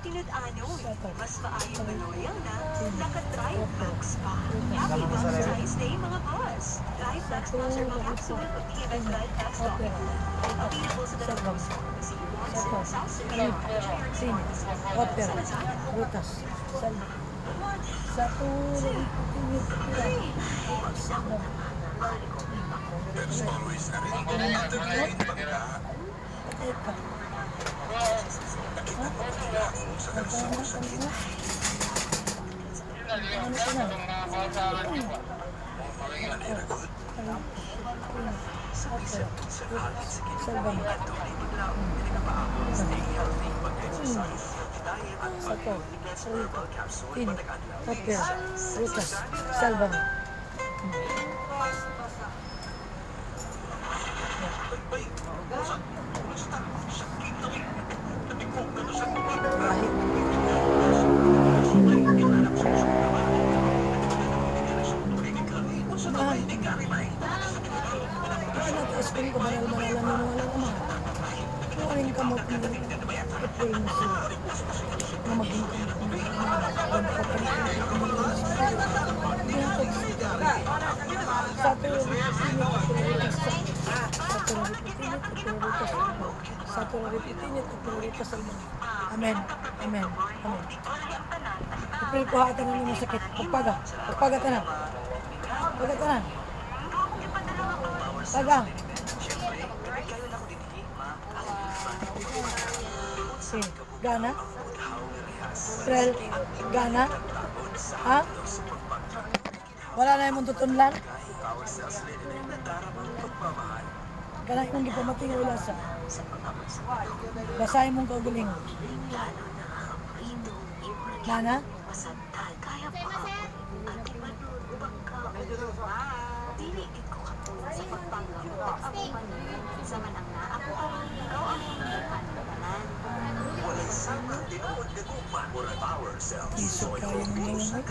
Tinud-anon, Sato. mas maayo nga loyal na, Tini. naka-Thrive Opera. Max pa. Happy Rutas. Valentine's Day, mga boss! Thrive Max Plus Herbal Capsule o TMS Tini. Thrive Max Opera. Tonic. Rutas. Available sa Salvam. Dalawang Pharmacy, Sato. Watson, South Three. Central, Generic Tini. Pharmacy. Opera. Sa Lazada. Rutas. Salvam. One, Sato. two, Tini. Opera. three. Rutas. Salvam. Teka. Ha? Nagtanong ka na? Ano ka na? Opera. Rutas. Salvam. Sato. Three. Tini. Opera. Rutas. Salvam. Kahit. Man. Ito na taas kung kabanal-banalan mo mga ama. Kung ka mo kung i-pray mo sila na maging Sato Sato Amen. Amen. Amen. I-pray ko ha tanan mo sakit. Pagpaga. Pagpaga tanan. Pagpaga tanan. Paga. Okay. Gana? Prel, gana? Ha? Wala na imong tutunlan? Gana imong gipamati nga ulasa. Basahin mong kaugalingon. Nana? Isog kayo ng ngayon.